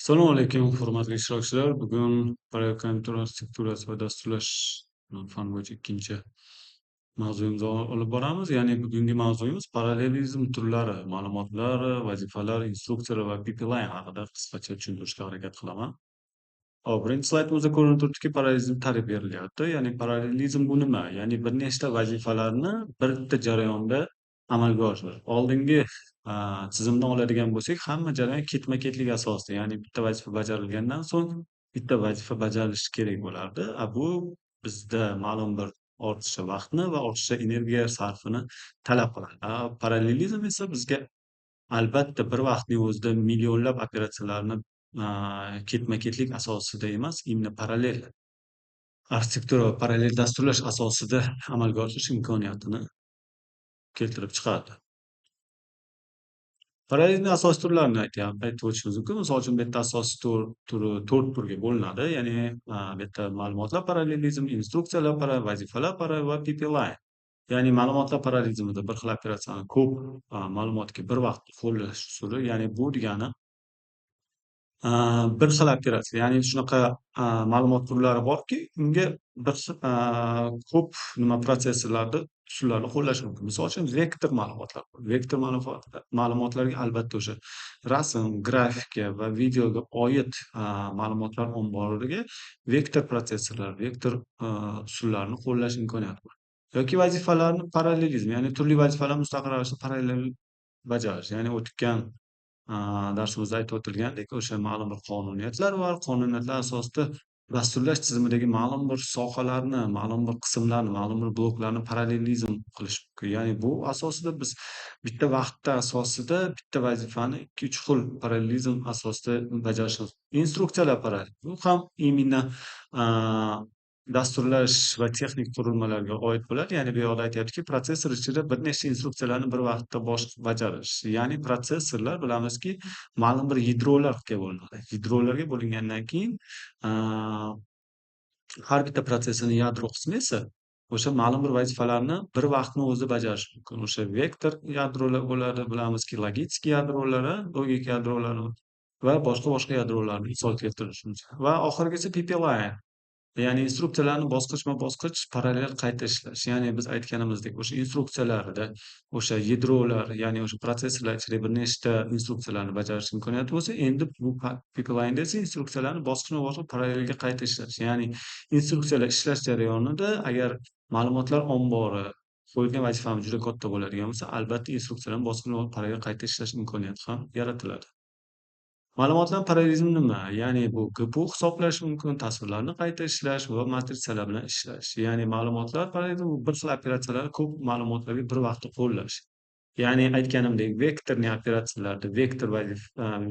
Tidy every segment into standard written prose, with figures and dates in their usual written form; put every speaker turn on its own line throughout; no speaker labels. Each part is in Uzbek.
Assalomu alaykum, hurmatli ishtirokchilar. Bugun parallel kompyuter arxitekturasi va dasturlash fan bo'yicha ikkinchi mavzuyimizni olib boramiz. Ya'ni bugungi mavzuyimiz parallelizm turlari, ma'lumotlar, vazifalar, instruksiyalar va pipeline haqida qisqacha tushuntirishga harakat qilaman. Hop, birinchi slaydimizda ko'rinib turibdiki, parallelizm ta'rif berilyapti. Ya'ni parallelizm bu nima? Ya'ni bir nechta vazifalarni bitta jarayonda amalga oshirish. Oldingi chizimdan oladigan bo'lsak, hamma jarayon ketma-ketlik asosida, ya'ni bitta vazifa bajarilgandan so'ng bitta vazifa bajarilishi kerak bo'lardi. A bu bizda ma'lum bir ortiqcha vaqtni va ortiqcha energiya sarfini talab qiladi. A parallelizm esa bizga albatta bir vaqtning o'zida millionlab operatsiyalarni ketma-ketlik asosida emas, именно parallel arxitektura va parallel dasturlash asosida amalga oshirish imkoniyatini keltirib chiqardi. Parallelizmning asosiy turlarini aytib o'tishimiz mumkin. Misol uchun, bu yerda asosiy turi to'rt turga bo'linadi. Ya'ni bu yerda ma'lumotlar parallelizm, instruksiyalar vazifalar va pipeline. Ya'ni ma'lumotlar parallelizmida bir xil operatsiyani ko'p ma'lumotga bir vaqtda qo'llash usuli. Ya'ni bu degani bir xil operatsiya, ya'ni shunaqa ma'lumot turlari borki, unga bir xil ko'p nima protsessorlarda usullarni qo'llash mumkin. Misol uchun, vektor ma'lumotlar. Vektor ma'lumotlarga albatta o'sha rasm, grafika va videoga oid ma'lumotlar omboriga vektor protsessorlar, vektor usullarini qo'llash imkoniyati bor. Yoki vazifalarni parallelizm, ya'ni turli vazifalarni mustaqil ravishda parallel bajarish. Ya'ni o'tgan darsimizda aytib o'tilgandek, o'sha ma'lum bir qonuniyatlar bor. Qonuniyatlar asosida dasturlash tizimidagi ma'lum bir sohalarni, ma'lum bir qismlarni, ma'lum bir bloklarni parallelizm qilish mumkin. Ya'ni bu asosida biz bitta vaqtda asosida bitta vazifani 2-3 xil parallelizm asosida bajarishimiz. Instruksiyalar parallel. Bu ham именно dasturlash va texnik qurilmalarga oid bo'ladi. Ya'ni bu yoqda aytyaptiki, protsessor ichida bir nechta instruksiyalarni bir vaqtda bajarish. Ya'ni protsessorlar, bilamizki, ma'lum bir yadrolarga bo'linadi. Yadrolarga bo'lingandan keyin har bitta protsessorning yadro qismi esa o'sha ma'lum bir vazifalarni bir vaqtni o'zida bajarishi mumkin. O'sha vektor yadrolar bo'ladi, bilamizki, logik yadrolar, logik yadrolar va boshqa-boshqa yadrolarni misol keltirish mumkin. Va oxirgisi pipeline. Ya'ni instruksiyalarni bosqichma-bosqich parallel qayta ishlash. Ya'ni biz aytganimizdek, o'sha instruksiyalarda o'sha yadrolar, ya'ni o'sha protsessorlar ichida bir nechta instruksiyalarni bajarish imkoniyati bo'lsa, endi bu pipeline'da esa instruksiyalarni bosqichma-bosqich parallelga qayta ishlash. Ya'ni instruksiyalar ishlash jarayonida agar ma'lumotlar ombori qo'yilgan vazifamiz juda katta bo'ladigan bo'lsa, albatta instruksiyalarni bosqichma-bosqich parallel qayta ishlash imkoniyati ham yaratiladi. Ma'lumotlar parallelizmi nima? Ya'ni bu GPU hisoblash mumkin, tasvirlarni qayta ishlash va matrisalar bilan ishlash. Ya'ni ma'lumotlar parallelizmi bu bir xil operatsiyalarni ko'p ma'lumotlarga bir vaqtda qo'llash. Ya'ni aytganimdek, vektorli operatsiyalarda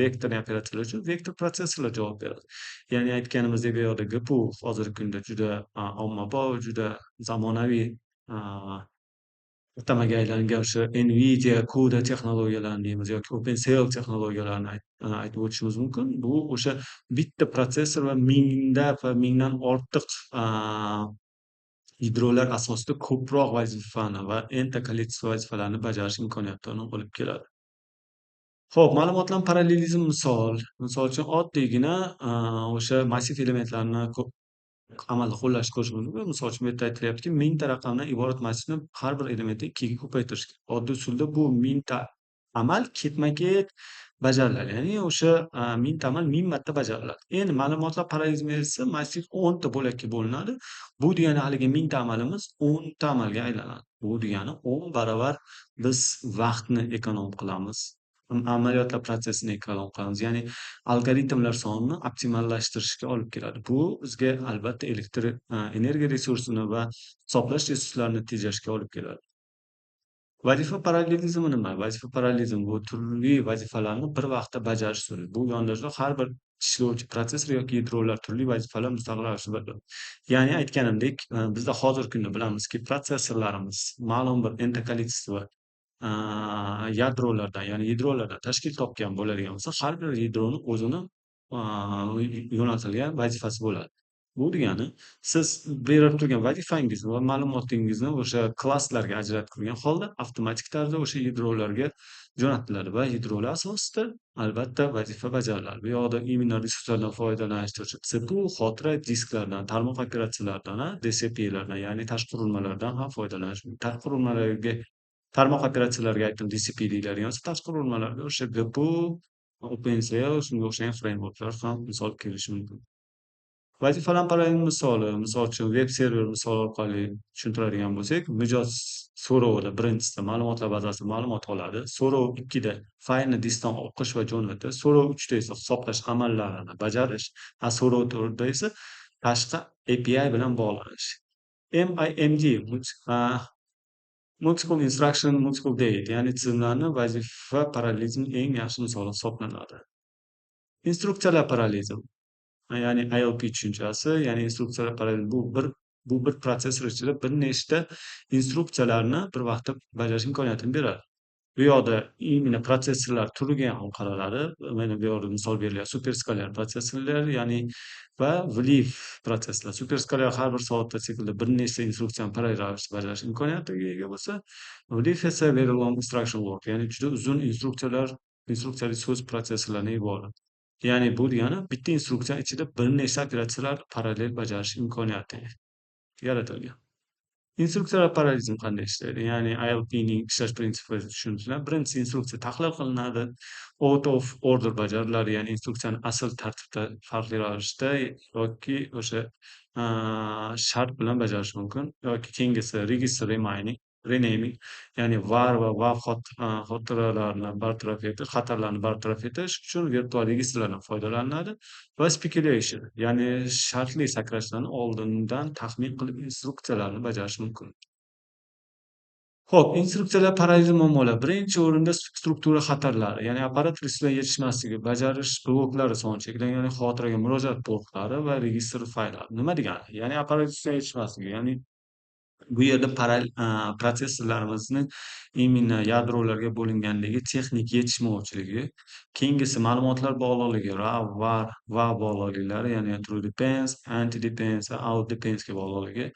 vektorli operatsiyalar uchun vektor protsessorlar javob beradi. Ya'ni aytganimizdek, bu yoqda GPU hozirgi kunda juda ommabop, juda zamonaviy atamaga aylangan o'sha NVIDIA CUDA texnologiyalarini deymiz yoki OpenCL texnologiyalarini aytib o'tishimiz mumkin. Bu o'sha bitta protsessor va minglab va mingdan ortiq yadrolar asosida ko'proq vazifani va n количество vazifalarni bajarish imkoniyatini olib keladi. Xo'p, ma'lumotlar parallelizm misol. Misol uchun, oddiygina o'sha massiv elementlarni ko'p amalda qo'llashni ko'rishimiz mumkin. Misol uchun, bu yerda aytilyaptiki, mingta raqamdan iborat massivni har bir elementini ikkiga ko'paytirish kerak. Oddiy usulda bu mingta amal ketma-ket bajariladi. Ya'ni o'sha mingta amal 1000 marta bajariladi. Endi ma'lumotlar parallelizmi esa massiv 10 ta bo'lakka bo'linadi. Bu degani haligi mingta amalimiz 10 ta amalga aylanadi. Bu degani 10 baravar biz vaqtni ekonom qilamiz. Amaliyotlar protsessini ekonom qilamiz. Ya'ni algoritmlar sonini optimallashtirishga olib keladi. Bu bizga albatta elektr energiya resursini va hisoblash resurslarini tejashga olib keladi. Vazifa parallelizmi nima? Vazifa parallelizmi bu turli vazifalarni bir vaqtda bajarish usuli. Bu yondashuvda har bir ishlovchi protsessor yoki yadrolar turli vazifalar mustaqil ravishda bajaradi. Ya'ni aytganimdek, bizda hozirgi kunda bilamizki, protsessorlarimiz ma'lum bir n количество yadrolardan, ya'ni yadrolardan tashkil topgan bo'ladigan bo'lsa, har bir yadroni o'zini yo'naltirilgan vazifasi bo'ladi. Bu degani, siz berib turgan vazifangizni va ma'lumotingizni o'sha klasslarga ajratib qo'ygan holda avtomatik tarzda o'sha yadrolarga jo'natiladi va yadrolar asosida albatta vazifa bajariladi. Bu yoqda именно resurslardan foydalanishda o'sha CPU, xotira disklardan, tarmoq operatsiyalaridan, DCPlardan, ya'ni tashqi qurilmalardan ham foydalanish mumkin. Tashqi qurilmalarga, tarmoq operatsiyalariga aytdim, DCP deyiladigan bo'lsa, tashqi qurilmalarga o'sha GPU, OpenCL, shunga o'xshagan frameworklar ham misol kelishi mumkin. Vazifalar parallel misoli, misol uchun, veb server misoli orqali tushuntiradigan bo'lsak, mijoz so'rovida birinchisida ma'lumotlar bazasidan ma'lumot oladi. So'rov ikkida faylni diskdan o'qish va jo'natish, so'rov uchda esa hisoblash amallarini bajarish, so'rov to'rtda esa tashqi API bilan bog'lanish. MIMD, Multiple Instruction Multiple Data, ya'ni tizimlarni vazifa parallelizmi eng yaxshi misoli hisoblanadi. Instruksiyalar parallelizm, ya'ni ILP tushunchasi, ya'ni instruksiyalar parallel bu bir protsessor ichida bir nechta instruksiyalarni bir vaqtda bajarish imkoniyatini beradi. Bu yoqda именно protsessorlar turiga ham qaraladi. Mana bu yerda misol berilgan superskalyar protsessorlar, ya'ni va VLIW protsessorlar. Superskalyar har bir soatda siklda bir nechta instruksiyani parallel ravishda bajarish imkoniyatiga ega bo'lsa, VLIW esa very long instruction word, ya'ni juda uzun instruksiyalar, instruksiyali so'z protsessorlardan iborat. Ya'ni bu degani bitta instruksiya ichida bir nechta operatsiyalar parallel bajarish imkoniyati yaratilgan. Instruksiyalar parallelizm qanday ishlaydi? Ya'ni ILPning ishlash prinsipi tushuniladi. Birinchisi, instruksiya tahlil qilinadi, out of order bajariladi, ya'ni instruksiyani asl tartibda farqli ravishda yoki o'sha shart bilan bajarish mumkin yoki keyingisi register renaming, ya'ni VAR va WAV xotiralarni bartaraf etish, xatarlarni bartaraf etish uchun virtual registrlardan foydalaniladi va speculation, ya'ni shartli sakrashlarni oldindan taxmin qilib instruksiyalarni bajarish mumkin. Xo'p, instruksiyalar parallel muammolar. Birinchi o'rinda struktura xatarlari, ya'ni apparat resurslari yetishmasligi, bajarish bloklari soni cheklangan, xotiraga murojaat portlari va registr fayllari. Nima degani? Ya'ni apparat resurslari yetishmasligi, ya'ni bu yerda protsessorlarimizni именно yadrolarga bo'linganligi, texnik yetishmovchiligi. Keyingisi ma'lumotlar bog'liqligi, RAW, VAR, WAV bog'liqliklari, ya'ni through depends, anti depends va out dependsga bog'liqligi.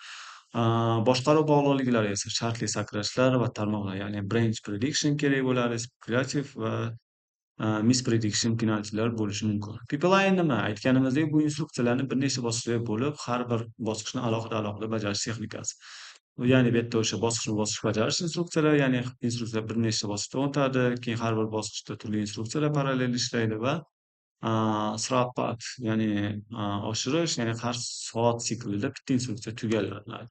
Boshqaruv bog'liqliklari esa shartli sakrashlar va tarmoqlar, ya'ni branch prediction kerak bo'ladi, spekulativ va misprediction penaltilar bo'lishi mumkin. Pipeline nima? Aytganimizdek, bu instruksiyalarni bir nechta bosqichga bo'lib, har bir bosqichni alohida-alohida bajarish texnikasi. Ya'ni bu yerda o'sha bosqichma-bosqich bajarish instruksiyalari, ya'ni instruksiya bir nechta bosqichdan o'tadi, keyin har bir bosqichda turli instruksiyalar parallel ishlaydi va throughput, ya'ni oshirish, ya'ni har soat siklida bitta instruksiya tugallanadi.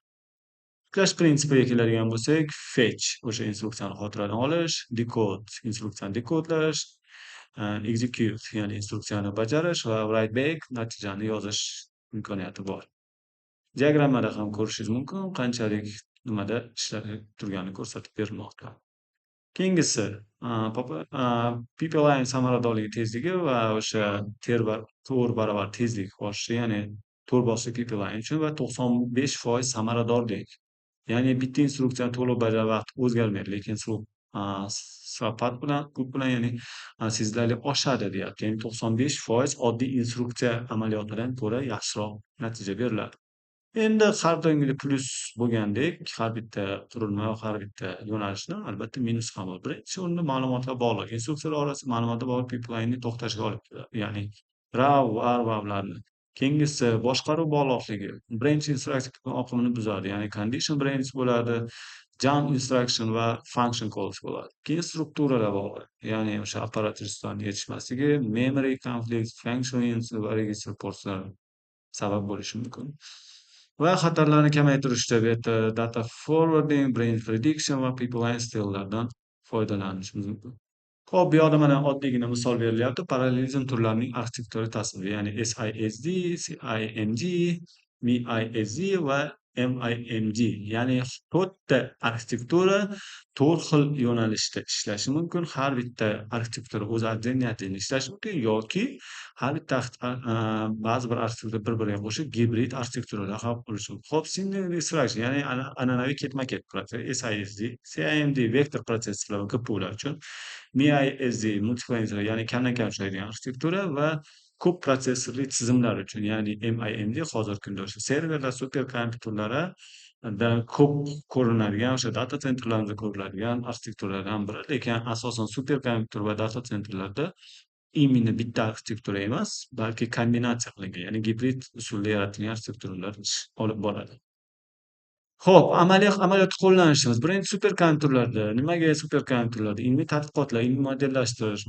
Yuklash prinsipiga keladigan bo'lsak, fetch o'sha instruksiyani xotiradan olish, decode instruksiyani dekodlash, execute, ya'ni instruksiyani bajarish va write back natijani yozish imkoniyati bor. Diagrammada ham ko'rishingiz mumkin, qanchalik nimada ishlab turganini ko'rsatib berilmoqda. Keyingisi pipeline samaradorligi tezligi va o'sha to'rt barobar tezlik oshishi, ya'ni to'rt bosqichli pipeline uchun va 95% samaradorlik. Ya'ni bitta instruksiyani to'liq bajarib vaqt o'zgarmaydi, lekin throughput bilan, put bilan, ya'ni sezilarli oshadi deyapti. Ya'ni 95% oddiy instruksiya amaliyotidan ko'ra yaxshiroq natija beriladi. Endi har doimgidek plyus bo'lgandek, har bitta qurilma va har bitta yo'nalishni albatta minus ham bor. Birinchi o'rinda ma'lumotlar bog'liq. Instruksiyalar orasida ma'lumotlar bog'liq pipelinening to'xtashiga olib keladi. Ya'ni RAW, VAR, WAVlarni. Keyingisi boshqaruv bog'liqligi. Branch instruction oqimini buzadi. Ya'ni condition branch bo'ladi, jump instruction va function calls bo'ladi. Keyin strukturalar bog'liq. Ya'ni o'sha apparat resurslarning yetishmasligi, memory conflict, function va register portlar sabab bo'lishi mumkin. Va xatarlarni kamaytirishda bu yerda data forwarding, branch prediction va pipeline steallardan foydalanishimiz mumkin. Xo'p, bu yoqda mana oddiygina misol berilyapti. Parallelizm turlarining arxitektura tasviri, ya'ni SISD, SIMD, MISD va MIMD. Ya'ni to'rtta arxitektura to'rt xil yo'nalishda ishlashi mumkin. Har bitta arxitektura o'zi отдельно ishlashi mumkin yoki har bitta ba'zi bir arxitektura bir-biriga qo'shib gibrid arxitekturalar ham bo'lishi mumkin. Xo'p, single instruction, ya'ni an'anaviy ketma-ket protsess SISD, SIMD vektor protsessorlar va GPUlar uchun, MISD multiple, ya'ni kamdan kam ishlaydigan arxitektura va Ko'p protsessorli tizimlar uchun, ya'ni MIMD hozirgi kunda o'sha serverlar, superkompyuterlarda ko'p ko'rinadigan, o'sha data centerlarimizda ko'riladigan arxitekturalardan biri. Lekin asosan superkompyuter va data centerlarda именно bitta arxitektura emas, balki kombinatsiya qilingan, ya'ni gibrid usulda yaratilgan arxitekturalar ish olib boradi. Xo'p, amaliyotda qo'llanishimiz. Birinchi, superkompyuterlarda. Nimaga superkompyuterlarda? Ilmiy tadqiqotlar, ilmiy modellashtirish,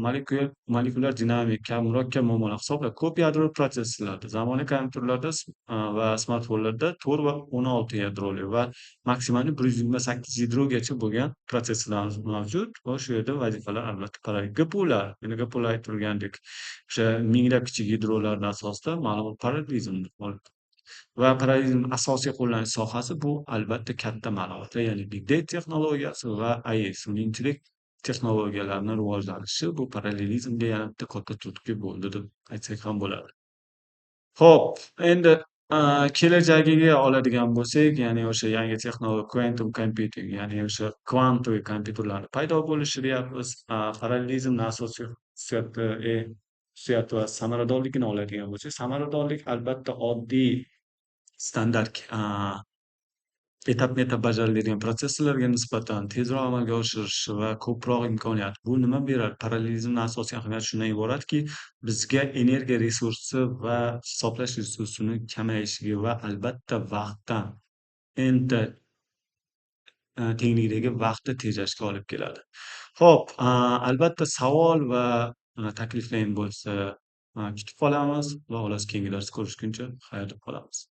molekulyar dinamik kabi murakkab muammolar hisoblab, ko'p yadroli protsessorlarda, zamonaviy kompyuterlarda va smartfonlarda 4 va 16 yadroli va maksimal 128 yadrogacha bo'lgan protsessorlarimiz mavjud va shu yerda vazifalar albatta parallel. GPUlar, yana GPUlar aytilgandek, o'sha minglab kichik yadrolarni asosida ma'lumot parallelizmni va parallelizm asosiy qo'llanish sohasi bu albatta katta ma'lumotlar, ya'ni big data texnologiyasi va AI, sun'iy intellekt texnologiyalarini rivojlanishi bu parallelizmga yana bitta katta turtki bo'ldi deb aytsak ham bo'ladi. Xo'p, endi kelajagiga oladigan bo'lsak, ya'ni o'sha yangi texnologiya, quantum computing, ya'ni o'sha квантовый kompyuterlarni paydo bo'lishi deyapmiz. Parallelizmni asosiy xususiyati va samaradorligini oladigan bo'lsak, samaradorlik albatta oddiy standart etapma-etap bajariladigan protsessorlarga nisbatan tezroq amalga oshirish va ko'proq imkoniyat. Bu nima beradi? Parallelizmni asosiy ahamiyati shundan iboratki, bizga energiya resursi va hisoblash resursini kamayishiga va albatta vaqtdan n ta tenglikdagi vaqtni tejashga olib keladi. Xo'p, albatta savol va takliflaring bo'lsa, kutib qolamiz va xolos, keyingi darsda ko'rishguncha xayr deb qolamiz.